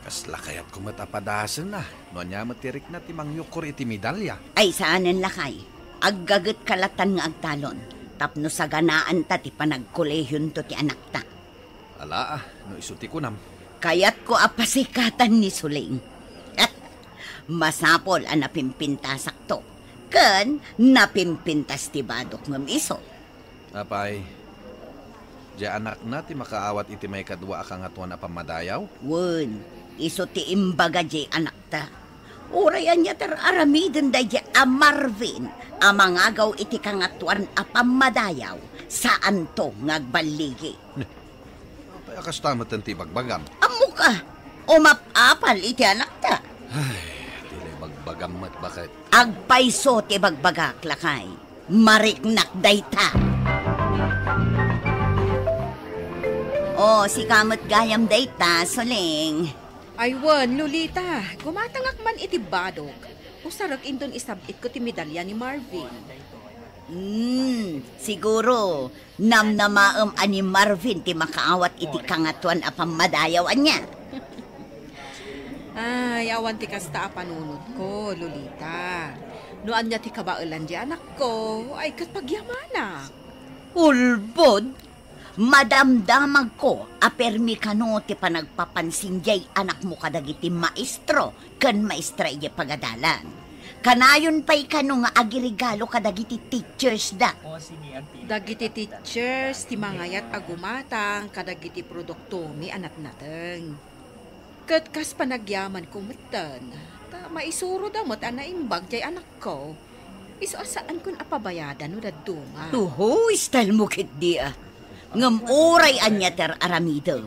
Kasla kayatko met a padasenna no ania met ti rikna ti mangyukor iti medalya. Ay, saanen, lakay. Aggagetka latan nga agtalon tapno saganaanta ti panagkolehionto ti anakta. Alaa, no isu ti kunam. Kayatko a pasikatan ni Suling. Masapul a napimpintasakto, ken napimpintas ti badok ngem isu. Apay, diay anakna ti makaawat iti maikadua a Kangatoan a Pammadayaw? Wen, isu ti imbaga diay anakta. Uray ania ti ar-aramiden daydiay a Marvin a mangagaw iti Kangatoan a Pammadayaw, saanto nga agballigi. Apay a kasta metten ti ibagbagam? Ammok a, umap-apal iti anakta. Ay, ti ibagbagam met baket. Agpayso ti ibagbagak, lakay. Mariknak dayta. O, sika met gayam dayta, Suling. Ay wen, Lolita, gumatangak man iti badok. Usarek inton isab-itko ti medalya ni Marvin. Hmm, siguro, namnamaem a ni Marvin ti makaawat iti Kangatoan a Pammadayaw, ania? Ay, awan ti kasta a panunotko, Lolita. No ania ti kabaelan diay anakko, ay ket pagyamanak. Ulbod! Madamdamagko a permi kano ti panagpapansin diay anakmo kadagiti maestro ken maestra idiay pagadalan. Kanayon pay kano nga agregalo kadagiti teachers da. Dagiti teachers ti mangayat a gumatang kadagiti produktomi a natnateng. Ket kas panagyamanko metten, ta maisuroda met a naimbag diay anakko. Isu a saankon a pabayadan no dadduma. Tuhoy, style mo ketdi a. Ngem uray ania ti ar-aramidem,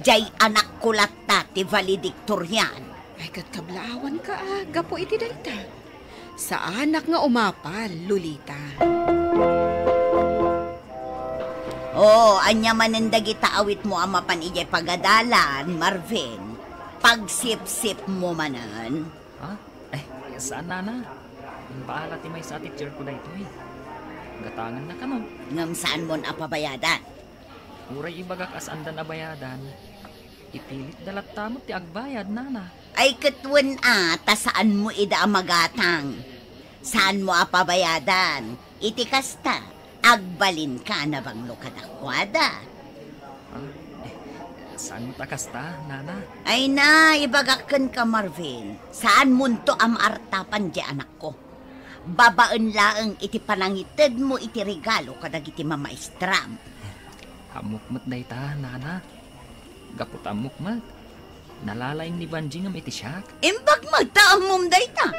diay anakko latta ti valedictorian. Ay, ket kablaawanka a, gapu iti dayta. Saanak nga umapal, Lolita. O, ania manen dagita awitmo a mapan idiay pagadalan, Marvin? Pagsipsipmo manen? Ha? Ay, saan, Nana. Impaala ti maysa a teacherko daytoy. Gatanganna kano. Ngem saanmon a pabayadan? Uray ibagak a saandan a bayadan, ipilitda latta met ti agbayad, Nana. Ay, ket wen a, ta saanmo ida a magatang. Saanmo a pabayadan. Iti kasta, agbalinka a nabanglo kadakuada. Ah, eh, saan ta kasta, Nana? Ay na, ibagak kenka, Marvin. Saanmonto a maartapan diay anakko. Babaen laeng iti panangitedmo iti regalo kadagiti mamaestram. Ammok met dayta, Nana. Gapu ta ammok met, nalalaing ni Banji ngem iti siak. Imbag met ta ammom dayta.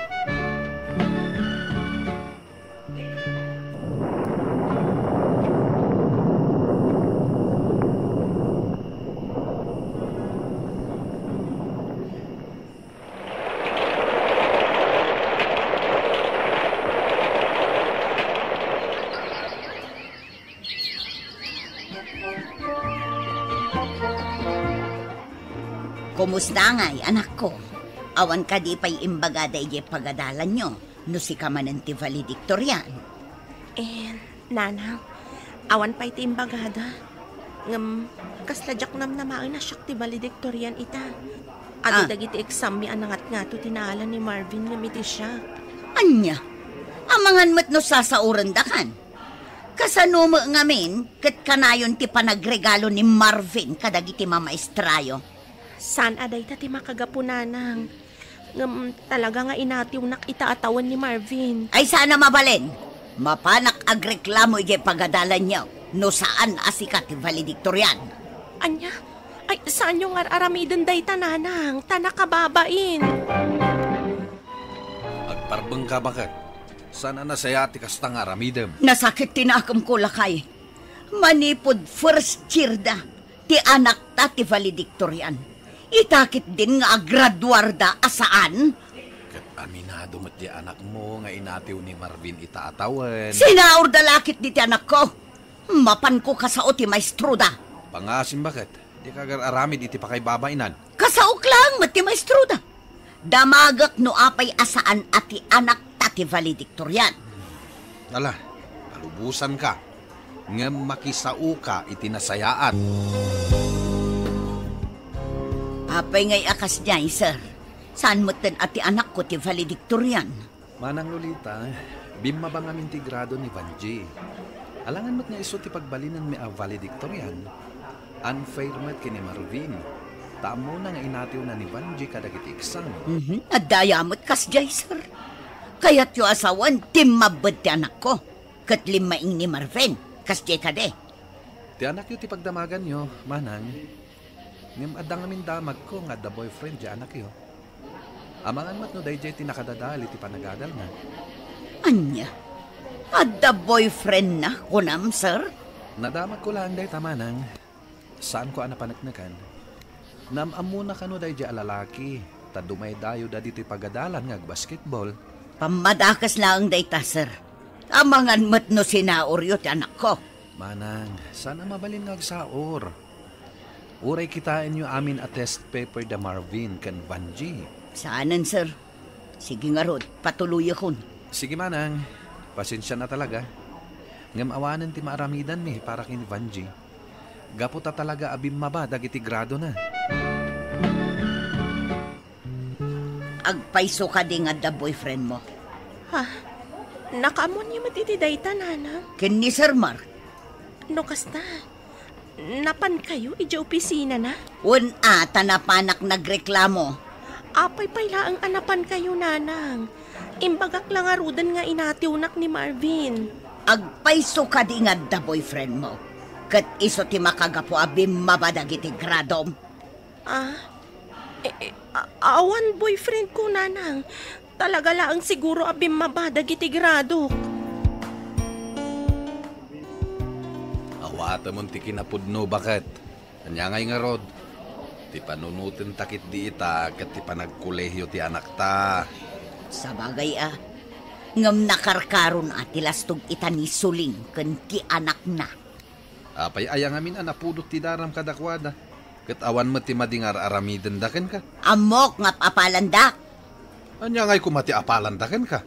Kumusta ngay, anakko? Awan kadi pay imbagada idiay pagadalanyo no sika manen ti valedictorian? Eh, Nanang, awan pay ti imbagada. Ngem, kasla diak namnamaen a siak ti valedictorian ita. Adu Ah. dagiti exam-mi a nangatngato ti naala ni Marvin ngem iti siak. Ania? Amangan met no sasaorendakan. Kasano met ngamin ket kanayon ti panagregalo ni Marvin kadagiti mamaestrayo? Saan a dayta ti makagapu, Nanang. Ngem talaga nga inatiwnak ita a tawen ni Marvin. Ay, saan a mabalin. Mapanak agreklamo idiay pagadalanyo no saan a sika ti valedictorian. Ania? Ay, saanyo nga ar-aramiden dayta, Nanang, ta nakababain. Agparbengka, baket. Saan a nasayaat ti kasta nga aramidem. Nasakit ti nakemko, lakay. Manipud first year da, ti anakta ti valedictorian. Ita ketdin nga agraduarda a saan? Ket aminado met di anakmo nga inatiw ni Marvin ita a tawen. Sinaurda la ketdi ti anakko. Mapanko kasao ti maestroda. Pangaasim, baket. Dika agar-aramid iti pakaibabainan. Kasaok laeng met ti maestroda. Damagek no apay a saan a ti anakta ti valedictorian. Ala, palubosanka. Ngem makisaoka iti nasayaat. Apay ngay a kasdiay, sir? Saan metten a ti anakko ti valedictorian? Manang Lolita, bimmaba ngamin ti grado ni Vanji. Alangan met nga isu ti pagbalinenmi a valedictorian. Unfair met ken ni Marvin. Ta ammona nga inatiwna ni Vanji kadagiti exam. Mhm. Adda aya met kasdiay, sir. Kayatyo a sawen, timmabbed ti anakko. Ket limmaing ni Marvin. Kasdiay kadi? Ti anakyo ti pagdamaganyo, Manang. Ngem adda ngamin damagko nga adda boyfriend ti anakyo. Amangan met no daydiay ti nakadadael iti panagadalna. Ania? Adda boyfriendna, kunam, sir? Nadamagko laeng dayta, Manang. Saanko a napaneknekan. Naam-ammona kano daydiay a lalaki, ta dumaydayawda ditoy pagadalan nga agbasketball. Pammadakes laeng dayta, sir. Amangan met no sinaoryo ti anakko. Manang, saan a mabalin nga agsaor. Uray kitaenyo amin a test paper da Marvin ken Vanji. Saanen, sir. Sige ngarud, patuloyakon. Sige, Manang. Pasensia na talaga. Ngem awanen ti maaramidanmi para ken Vanji. Gapu ta talaga a bimmaba dagiti gradona. Agpayso kadi nga adda boyfriendmo? Ha? Nakaammoanyo met iti dayta, Nana? Ken ni Sir Mark? No kasta, napankayo idiay opisinana? Wen a, ta napanak nagreklamo. Apay pay laeng a napankayo, Nanang? Imbagak la ngaruden nga inatiwnak ni Marvin. Agpayso kadi nga adda boyfriendmo? Ket isu ti makagapu a bimmaba dagiti gradom? Ah, eh, eh, a-, awan boyfriendko, Nanang. Talaga laeng siguro a bimmaba dagiti gradok. Awatemon ti kinapudno, baket. Ania ngay ngarud, ti panunotenta ketdi ita ket ti panagkolehio ti anakta. Sabagay a, ngem nakarkaron a ti lastog ita ni Suling ken ti anakna. Apay aya ngamin a napudot ti daram kadakuada, ket awan met ti madi nga ar-aramidenda kenka? Ammok nga ap-apalandak. Ania ngay koma ti apalanda kenka?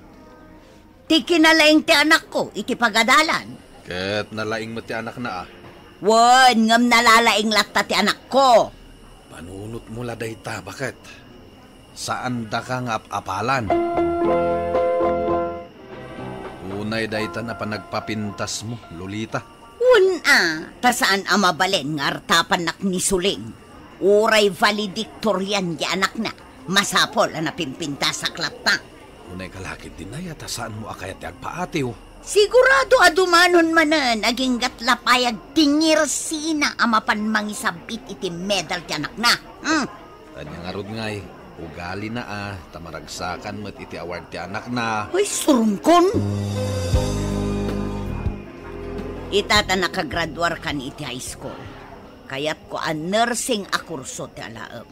Ti kinalaing ti anakko iti pagadalan. Ket nalaing met ti anakna a? Wen, ngem nalalaing latta ti anakko. Panunotmo la dayta, baket. Saandaka nga ap-apalan. Unay dayta a panagpapintasmo, Lolita. Wen a, ta saan a mabalin nga artapannak ni Suling. Uray valedictorian ti anakna, masapul a napimpintasak latta. Unay ka la ketdin aya ta saanmo a kayat ti agpaatiw. Sigurado a dumanon manen agingga ti lapayag ti ngirsina a mapan mangisab-it iti medal ti anakna. Hmm. Ania ngarud ngay, ugalina a, ta maragsakan met iti award ti anakna. Ay, surungkon! Ita ta nakagraduarkan iti high school, kayatko a nursing a kurso ti alaem.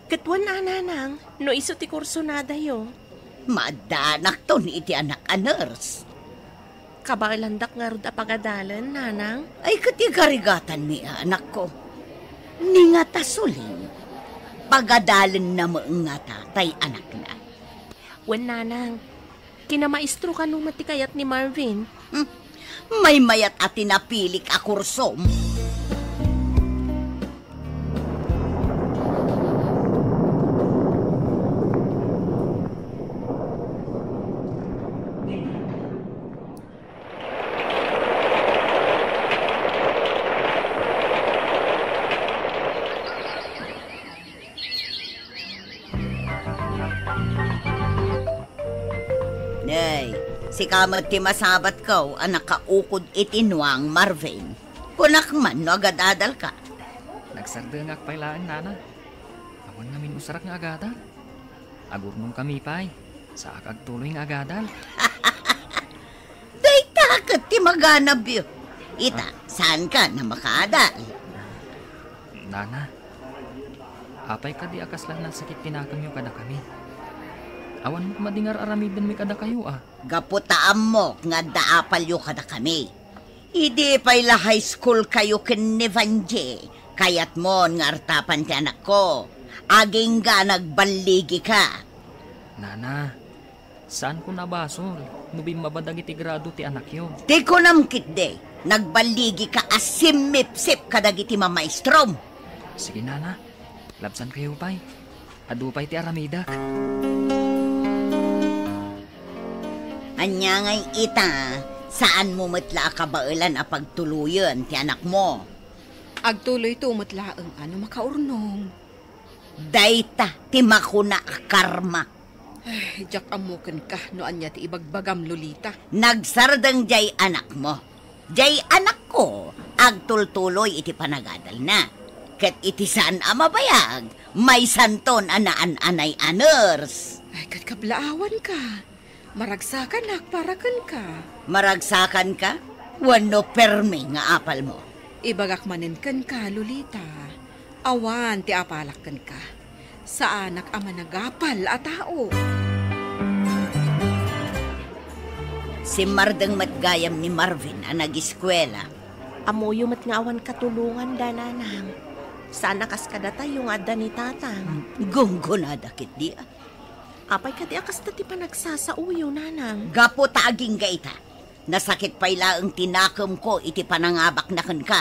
Ket wen a, Nanang, no isu ti kursonadayo? Maaddanakton iti anak a nurse. Kabaelandak ngarud a pagadalen, Nanang? Ay, ket igarigatanmi a, anakko. Ni ngata Suling, pagadalenna met ngata tay anakna. Wen, nanang, kinamaestro kano met ti kayat ni Marvin? Hmm. Maymayat a ti napilik a kursom. Nay, sika met ti masabatko a nakaukod iti nuang, Marvin. Kunak man no agad-adalka. Nagsardengak pay laeng, nana. Awan ngamin usrak nga agadal. Agurnongkami pay. Saak agtuloy nga agadal. Dayta ket ti maganabyo. Ita, ah, saanka a makaadal? Nana, apay kadi a kasla nasakit ti nakemyo kadakami? Awan met madi nga ar-aramidenmi kadakayo a. Gapu ta ammok nga adda apalyo kadakami. Idi pay la high school kayo ken ni Vanjie, kayatmon nga artapan ti anakko. Agingga nagballigika. Nana, saanko a basol no bimmaba dagiti grado ti anakyo. Ti kunam ketdi, nagballigika a simmipsip kadagiti mamaestrom. Sige, nana. Labsankayo pay. Adu pay ti aramidek. Ania ngay ita, saanmo met la a kabaelan a pagtuloyen ti anakmo? Agtuloyto met laeng a no makaurnong. Dayta ti makuna a karma. Ay, diak ammo kenka no ania ti ibagbagam, Lolita. Nagsardeng diay anakmo. Diay anakko, agtultuloy iti panagadalna. Ket iti saan a mabayag, maysanton a naan-anay a nurse. Ay, ket kablaawanka. Maragsakanak para kenka. Maragsakanka? Wenno permi nga apalmo? Ibagak manen kenka, Lolita. Awan ti apalak kenka. Saanak a managapal a tao. Simmardeng met gayam ni Marvin a nagiskuela. Ammoyo met nga awan katulonganda, nanang. Saan a kas kadatayo nga adda ni tatang. Gunggonada ketdi a. Apay kadi a kasta ti panagsasaoyo, nanang? Gapu ta agingga ita. Nasakit pay laeng ti nakemko iti panangabakna kenka.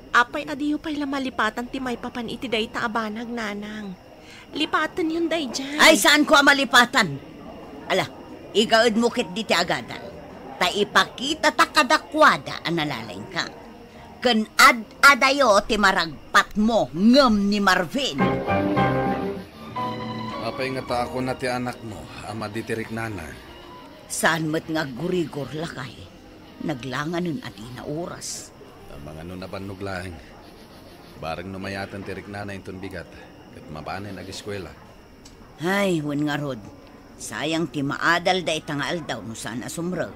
Apay a diyo pay la malipatan ti maipapan iti dayta a banag, nanang? Lipatenyon daydiay. Ay, saanko a malipatan. Ala, igaedmo ketdi ti agadal. Ta ipakitata kadakuada a nalalayka. Ken ad-adayo ti maragpatmo ngem ni Marvin. Apay ngata a kuna ti anakmo a madi ti riknana? Saan met nga aggurigor, lakay. Naglanganen a dina oras. Amangan no nabannog laeng. Bareng no mayaten ti riknana inton bigat, ket mabanen agiskuela. Ay, wen ngarud, sayang ti maadal dayta nga aldaw no saan a sumrek.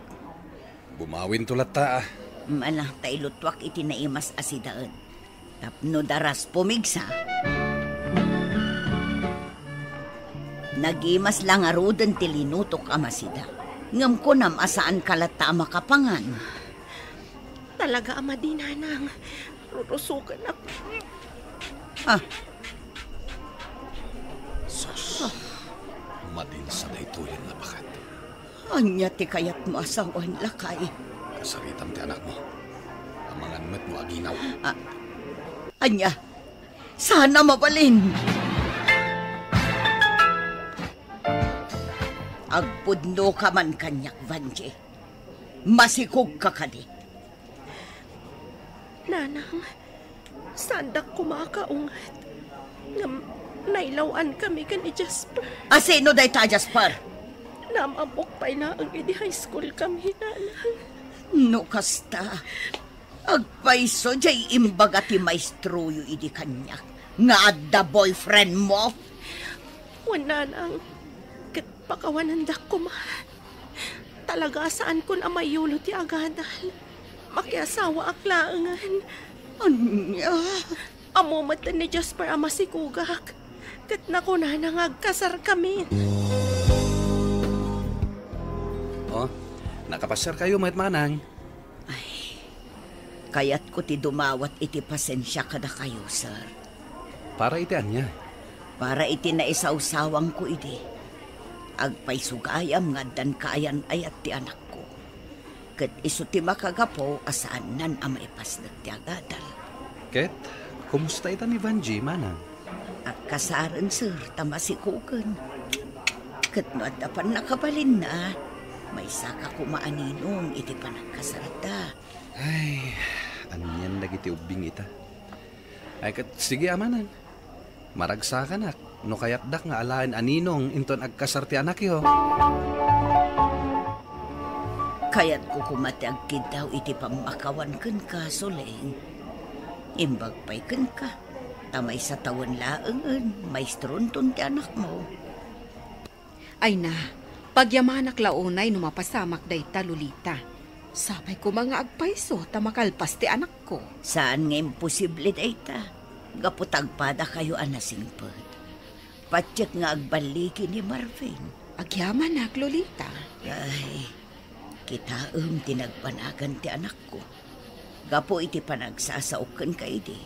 Bumawinto latta, a. Ala, ta ilutuak iti naimas a sidaen. Tapno daras pumigsa. Nagimas la ngaruden ti linutok a masida. Ngem kunam a saanka latta a makapangan. Talaga a madi, nanang. Rurusoken a. Ah. Sus. Madinsa daytoyen a baket. Ania ti kayatmo a sawen, lakay? Kasaritam ti anakmo. Amangan met no aginaw. Ah, ania? Saan a mabalin? Agpudnoka man kaniak, Vanjie. Masikogka kadi? Nanang, saandak koma a kaunget. Ngem nailaw-ankami ken ni Jasper. A sino dayta a Jasper? Naam-ammok pay laeng idi high school kami, nanang. No kasta, agpayso diay imbaga ti maestroyo idi kaniak nga adda boyfriendmo? Wen, nanang, ket pakawanendak koma. Talaga a saankon a maiyulo ti agadal. Makiasawaak laengen. Ania? Ammo met ni Jasper a masikogak. Ket nakunana nga agkasarkami. Oh, nakapasiarkayo met, manang. Ay, kayatko ti dumawat iti pasensia kadakayo, sir. Para iti ania? Para iti naisawsawangko idi, agpayso gayam nga addan kaayan-ayat ti anakko. Ket isu ti makagapu a saannan a maipasnek ti agadal. Ket, kumusta ita ni Vanji, manang? Agkasaren, sir, ta masikogen. Ket no adda pannakabalinna, maysaka koma a ninong iti panagkasarda. Ay, anian dagiti ubbing ita? Ay, ket, sige, a manang. Maragsakanak, no kayatdak nga alaen a ninong inton agkasar ti anakyo. Kayatko koma ti agkiddaw iti pammakawan kenka, Suleng. Imbag pay kenka, ta maysa tawen laengen, maestronton ti anakmo. Ay na, pagyamanak la unay no mapasamak dayta, Lolita. Sapay koma nga agpayso ta makalpas ti anakko. Saan nga imposible dayta, gapu ta agpadakayo a nasingpet. Patiek nga agballigi ni Marvin. Agyamanak, Lolita. Ay, kitaem ti nagbanagan ti anakko. Gapu iti panagsasaok kenka idi,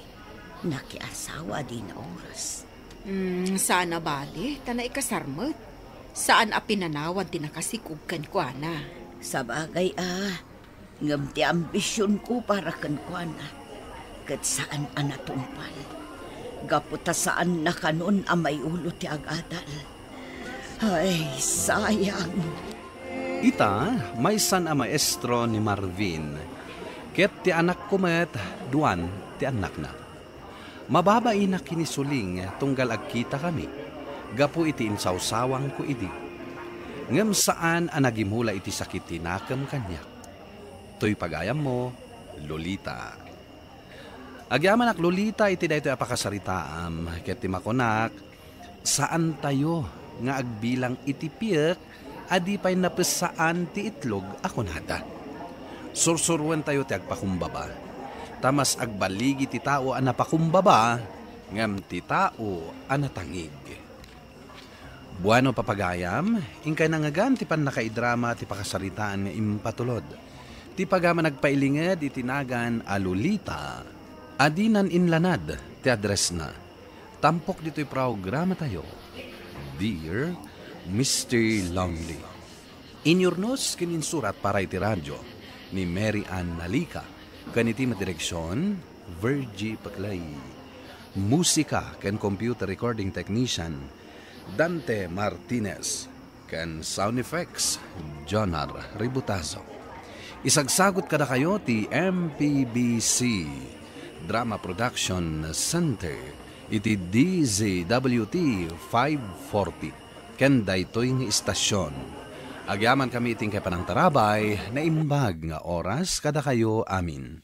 nakiasawa a di naoras. Mm, saan a bale, ta naikasar met. Saan a pinanawan ti nakasikog kenkuana. Sabagay a, ngem ti ambisionko para kenkuana, ket saan a natungpal. Gapu ta saanna kanon a maiulo ti agadal. Ay, sayang. Ita, maysan a maestro ni Marvin, ket ti anakko met, duan ti annakna. Mababainak ken ni Suling tunggal agkitakami gapu iti insawsawangko idi. Ngem saan a nagimula iti sakit ti nakem kaniak. Toy pagayammo, Lolita. Agyamanak, Lolita, iti daytoy a pakasaritaam, ket ti makunak, saantayo nga agbilang iti piek a di pay napessaan ti itlog a kunada. Sursuruentayo ti agpakumbaba, ta mas agballigi ti tao a napakumbaba ngem ti tao a natangig. Bueno, papagayam, inkay nangngegan ti pannakaidrama ti pakasaritaan nga impatulod. Ti pagayam a nagpailinged iti nagan a Lolita a dinan inlanad ti addressna. Tampok ditoy programatayo, Dear Mister Lonely. Inyurnos ken insurat para iti radio ni Mary Ann Nalica, ken iti madireksion, Virgie Paclay. Musika ken computer recording technician, Dante Martinez. Ken sound effects, Jonar Ributazo. Isagsagut kadakayo ti M P B C Drama Production Center iti D Z W T five forty ken daytoy nga istasyon. Agyamankami iti inkay panangtarabay, naimbag nga oras kadakayo amin.